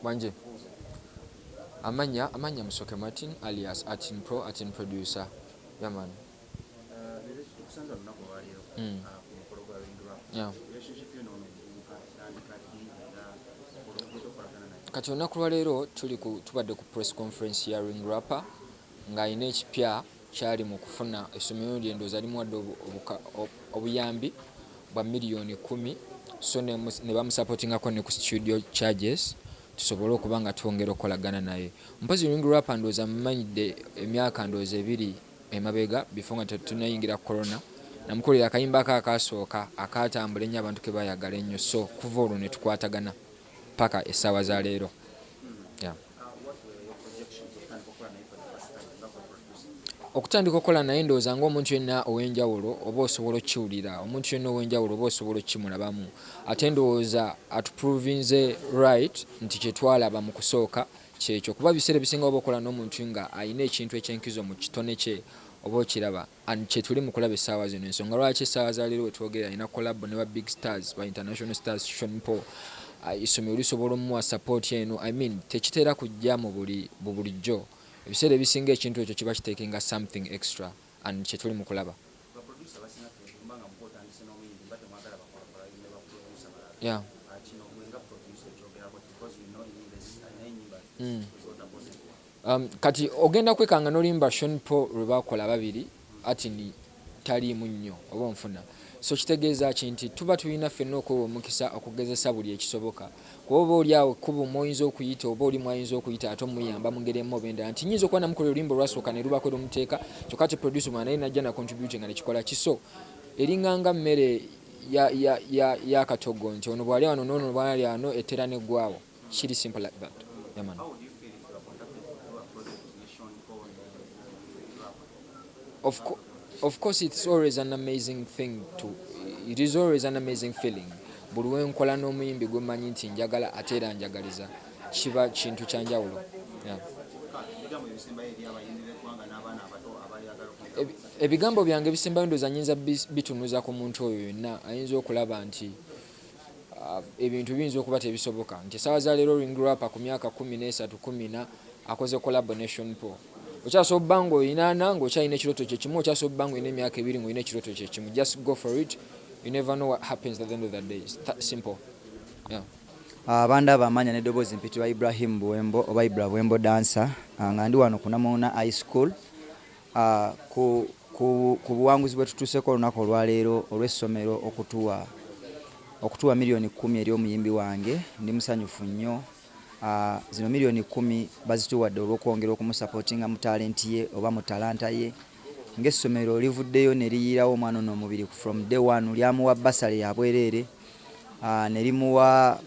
Wanje amanya Musoke Martin, alias Artin Pro, Artin Producer. Yeah man. Tukusanze olunaku olwaleero ku mukolo gwa Ring Rap. Relationship yo n'ono omuvubuka etandika ddi era olwogedde okukolagana naye? Kati olunaku lwaleero tuli ku tubadde ku press conference ya Ring Rapper ng'alina ekipya kyali mu kufuna essomero lye, ndowooza limuwadde obuyambi bwa miliyoni 10, so ne bamusupportingako ne ku studio charges tusobole okuba nga twongera okukolagana naye. Mpozi Ring Rapper ndowooza mumanyidde emyaka ndowooza 2 emabega, before nga tetunayingira corona, namukolera akayimba ke akasooka akatambula ennyo, abantu ke bayagala ennyo. So kuva olwo ne tukwatagana paka essaawa za leero, yeah. What were your projections okutandika okukola naye for the first time nga gwe producer? Okutandika okukola naye, ndowooza ng'omuntu yenna ow'enjawulo oba osobola okkiwulira, omuntu yenna ow'enjawulo oba osobola okkimulabamu, ate ndowooza atuprovinze right nti kyetwalaba mu kusooka kyekyo, kuba biseera ebisinga oba okola n'omuntu nga alina ekintu ekyenkizo mu kitone kye oba okiraba, and kyetuli mu kulaba essaawa zino. Ensonga lwaki essaawa za leero wetwogera alina collabo ne ba big stars, ba international stars, Sean Paul. Essomero lisobola omuwa support eno. I mean, tekitera kujja mu buli mu bulijjo. Ebiseera ebisinga ekintu ekyo kiba kiteekinga something extra, and kyetuli mu kulaba. Baproducer basinga twegomba nga muba otandise n'omuyimbi mba temwagala bakola ne baproducer balala. Kino gwe nga producer ekyogerako, because we know Ring alina ennyimba zotakoze. Kati ogenda kwekanga n'oluyimba Sean Paul lwe bakola babiri, ati ni taliimu nnyo oba onfuna. So kitegeeza ki nti tuba tulina ffenna okwewa omukisa okugezesa buli ekisoboka, kuba oba oli awo ekkubo mw'oyinza okuyita oba oli mwayinza okuyita ate omuyamba mu ngeri emu oba endala, nti nyinza okuba namukolera oluyimba olwasooka ne lubako lumuteeka, kyokka ate producer omulala naye najja na contribute nga nekikola ki. So eringanga mmere ya katogo nti ono bw'ali wano n'ono bw'ali wano, etera neggwawo. Kiri simple like that. Yeah, man. How would you feel if you were contacted to do a project ne Sean Paul ne Rapper? Of course, it's always an amazing thing to it is always an amazing feeling buli wenkola n'omuyimbi gwe mmanyi nti njagala ate era njagaliza, kiba kintu kyanjawulo, yeah. Ebigambo ebisembayo eri abayimbi b'eggwanga n'abaana abato abayagala okuyiga. Ebigambo byange ebisembayo ndowooza nyinza bitunuza ku muntu oyo yenna ayinza okulaba nti ebintu biyinza okuba tebisoboka, nti essaawa za leero Ring Rapper ku myaka 13 14 akoze collabo ne Sean Paul. Okyasobola obba nga oyinaana ng'okyalina ekirooto kyekimu, okyasobola obba nga olina emyaka 20 ng'olina ekirooto kyekimu. Just go for it, you never know what happens at the end of the day. It's that simple, yeah. Abandaba amanya n'eddoboozi, mpitibwa Ibrahim Buwembo oba Ibra Buwembo Dancer, nga ndi wano ku Namuwona High School ku buwanguzi bwe tutuuseko olunaku olwaleero olw'essomero okutuwa miliyoni 10 eri omuyimbi wange. Ndi musanyufu nnyo. Zino miliyoni 10 bazituwadde olw'okwongera okumusupportinga mu talent ye oba mu talanta ye, ng'essomero livuddeyo ne liyiirawo omwana ono omubiri from day one, lyamuwa bursary ya bwereere, ne limuwa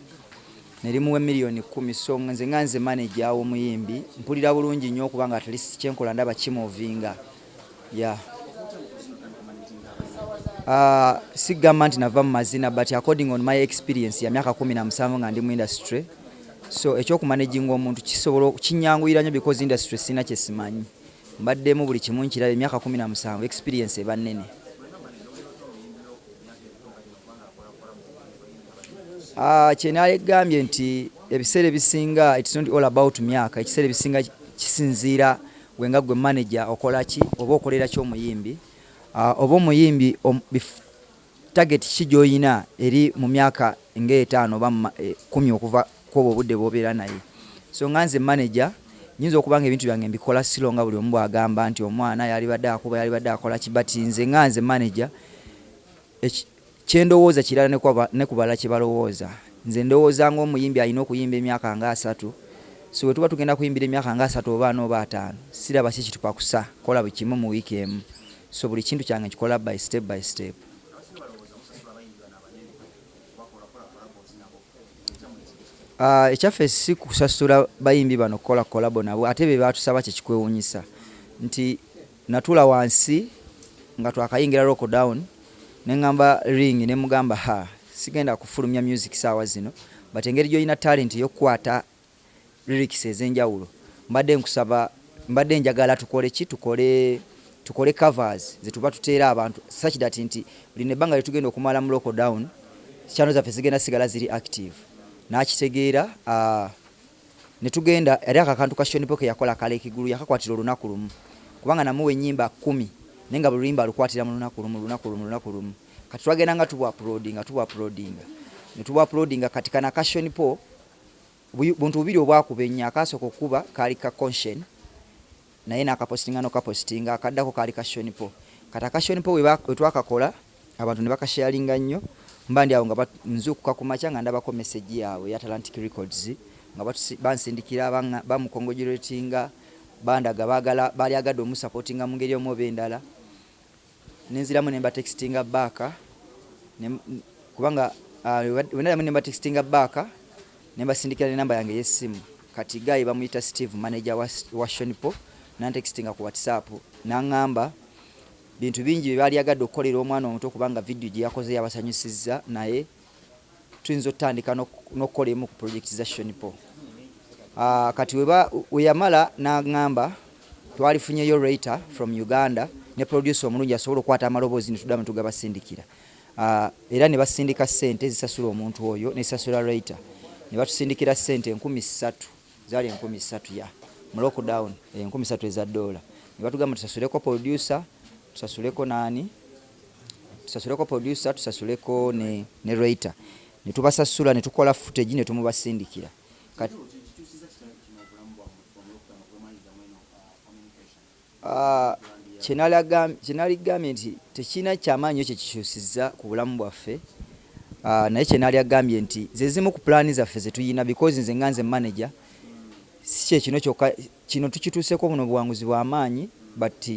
emiliyoni 10. So nze nga nze manager w'omuyimbi mpulira bulungi nnyo okubanga at least kyenkola ndaba kimovinga, yeah. Sigamba nti nava mu mazina, but according on my experience ya myaka 17 nga ndi mu industry, so ekyokumanaginga omuntu kisobola kinyanguyira nnyo because industry sina kyesimanyi, mbaddemu buli kimu nkiraba. Emyaka 17, experience eba nnene. Kyenayegambye nti ebiseera ebisinga it's not all about myaka. Ekiseera ebisinga kisinziira gwe nga gwe manager okola ki oba okolera ki omuyimbi, oba omuyimbi target ki gy'oyina eri mu myaka ng'etaano oba 10 okuva kwobwo obudde bw'obeera naye. So nga nze manager nyinza okuba nga ebintu byange mbikola slow nga buli omu bw'agamba nti omwana yalibadde akuba, yalibadde akola ki, but nze nga nze manager kyendowooza kirala ne ku balala kye balowooza. Nze ndowooza ng'omuyimbi alina okuyimba emyaka nga 30. So bwe tuba tugenda kuyimbira emyaka nga 30 oba 40 oba 50, siraba ki kitupakusa kola buli kimu mu wiiki emu. So buli kintu kyange nkikola by step by step. Abasinga balowooza musasula abayimbi bano abanene bakola kola collabos nabo. Ekyaffe si kusasula bayimbi bano kukola collabo nabo, ate be batusaba. Kyekikwewuunyisa nti natuula wansi nga twakayingira lockdown ne ŋŋamba Ring, ne mugamba, "Ha, sigenda kufulumya music saawa zino, but engeri gy'olina talent ey'okukwata lyrics ez'enjawulo, mbadde nkusaba, mbadde njagala tukole ki, tukole covers zetuba tuteera abantu, such that nti lino ebbanga lyetugenda okumala mu lockdown, channel zaffe zigenda sigala ziri active." N'akitegeera. Ne tugenda era ako akantu ka Sean Paul ke yakola kale ekigulu yakakwatira olunaku lumu, kubanga namuwa ennyimba 10 naye nga buli luyimba alukwatira mu lunaku lumu, lunaku lumu, lunaku lumu. Kati twagenda nga tubu uploadinga, tubu uploadinga, ne tubu uploadinga. Kati kano aka Sean Paul buntu bubiri obwakuba ennyo. Akasooka okukuba kaali ka Conshen, naye n'akapositinga n'okapositinga. Akaddako kaali ka Sean Paul. Kati aka Sean Paul we twakakola, abantu ne bakasharinga nnyo. Mba ndi awo nga nzuukuka ku makya nga ndabako message yaabwe eya Atlantic Records nga bansindikira, bamucongratulatinga, bandaga baagala baali agadde omusupportinga mu ngeri omu oba endala. Nenziramu ne mbatextinga back kubanga wenalamu ne mbatextinga back ne mbasindikira nenamba yange ey'essimu. Kati guy bamuyita Steve, manager wa Sean Paul, nantextinga ku WhatsApp n'aŋŋamba bintu bingi bye baali agadde okukolera omwana omuto, kubanga vidiyo gye yakoze yabasanyusizza, naye tuyinza okutandika n'okukola emu ku project za Sean Paul. Kati weyamala n'aŋŋamba twalifunyeyo writer from Uganda ne producer omulungi asobola okukwata amaloboozi ne tuddamu tugabasindikira. Era ne basindika ssente zisasula omuntu oyo nesasula writer, ne batusindikira ssente 3000, zaali 3000 ya mu lockdown, 3000 eza dola, ne batugamba tusasuleko producer, tusasuleko nani, tusasuleko producer, tusasuleko ne writer, ne tubasasula ne tukola footage ne tumubasindikira. Kati Kikyusiza kino obulamu bwammwe from lockdown okumaliza mweno communication? Kyenaligambye nti tekirina kyamaanyi nnyo kyekikyusizza ku bulamu bwaffe. Naye kyenaali agambye nti ze zimu ku pulaani zaffe ze tuyina, because nze nga nze manager, si kye kino kyokka. Kino tukituuseko, buno buwanguzi bw'amaanyi, but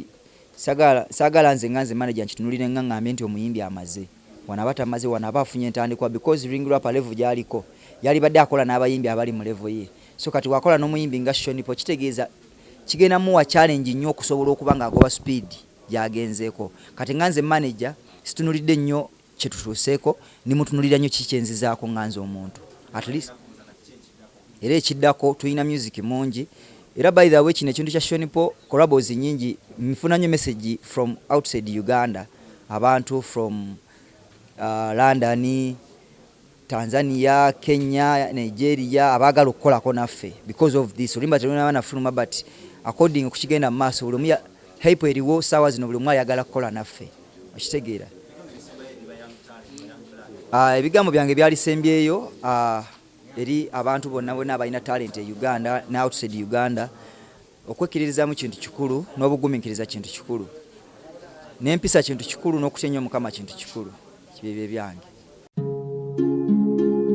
saagala nze nga nze manager nkitunulire nga ŋŋambye nti omuyimbi amaze wano, aba tamaze wano, aba afunye entandikwa, because Ring Rapper level gy'aliko yalibadde akola n'abayimbi abali mu level ye. So kati wakola n'omuyimbi nga Sean Paul, kitegeeza kigenda muwa challenge nnyo okusobola okuba ng'agoba speed gy'agenzeeko. Kati nga nze manager situnulidde nnyo kyetutuuseeko, nimutunulira nnyo kiki kyenzizaako nga nze omuntu at least. Era ekiddako tulina music mungi. Era by the way, kino ekintu kya Sean Paul, collabos nyingi, nfuna nnyo message from outside Uganda, abantu from London, Tanzania, Kenya, Nigeria, abaagala okukolako naffe because of this. Oluyimba telunaba nafuluma, but according kukigenda mu maaso, buli omu hype eriwo saawa zino, buli omu ayagala kukola naffe, okitegeera. Ebigambo byange byalisembyeyo eri abantu bonna bonna abalina talent e Uganda ne outside Uganda: okwekkiririzamu kintu kikulu, n'obugumiikiriza kintu kikulu, n'empisa kintu kikulu, n'okutya ennyo Mukama kintu kikulu. Kibyebyo byange.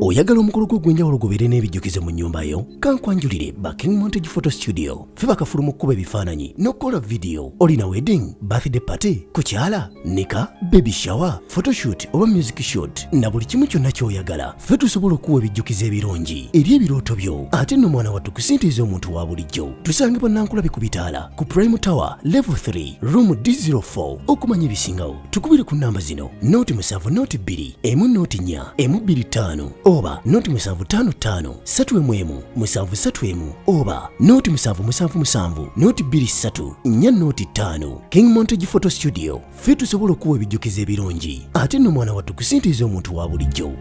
Oyagala omukolo gwo ogw'enjawulo gubeere n'ebijjukizo mu nnyumba yo? Kankwanjulire ba King Montage Photo Studio. Ffe bakafulu mu kkuba ebifaananyi n'okukola vidiyo. Olina wedding, birthday party, kukyala, nika, baby shower, photoshoot oba music shoot, na buli kimu kyonna ky'oyagala, ffe tusobola okuwa ebijjukizo ebirungi eri ebirooto byo. Ate nno mwana wattu, ku ssente ez'omuntu wa bulijjo. Tusangibwa Nankulabi ku bitaala ku Prime Tower level 3 room D04. Okumanya ebisingawo tukubire ku namba zino: 0 7 02 1 0 4 1 2 5 oba 0 7 5 5 3 1 1 7 3 1 oba 0 7 7 7 0 2 3 4 0 5. King Montage Photo Studio, ffe tusobola okuwa ebijjukizo ebirungi. Ate nno mwana wattu, ku ssente ez'omuntu wa bulijjo.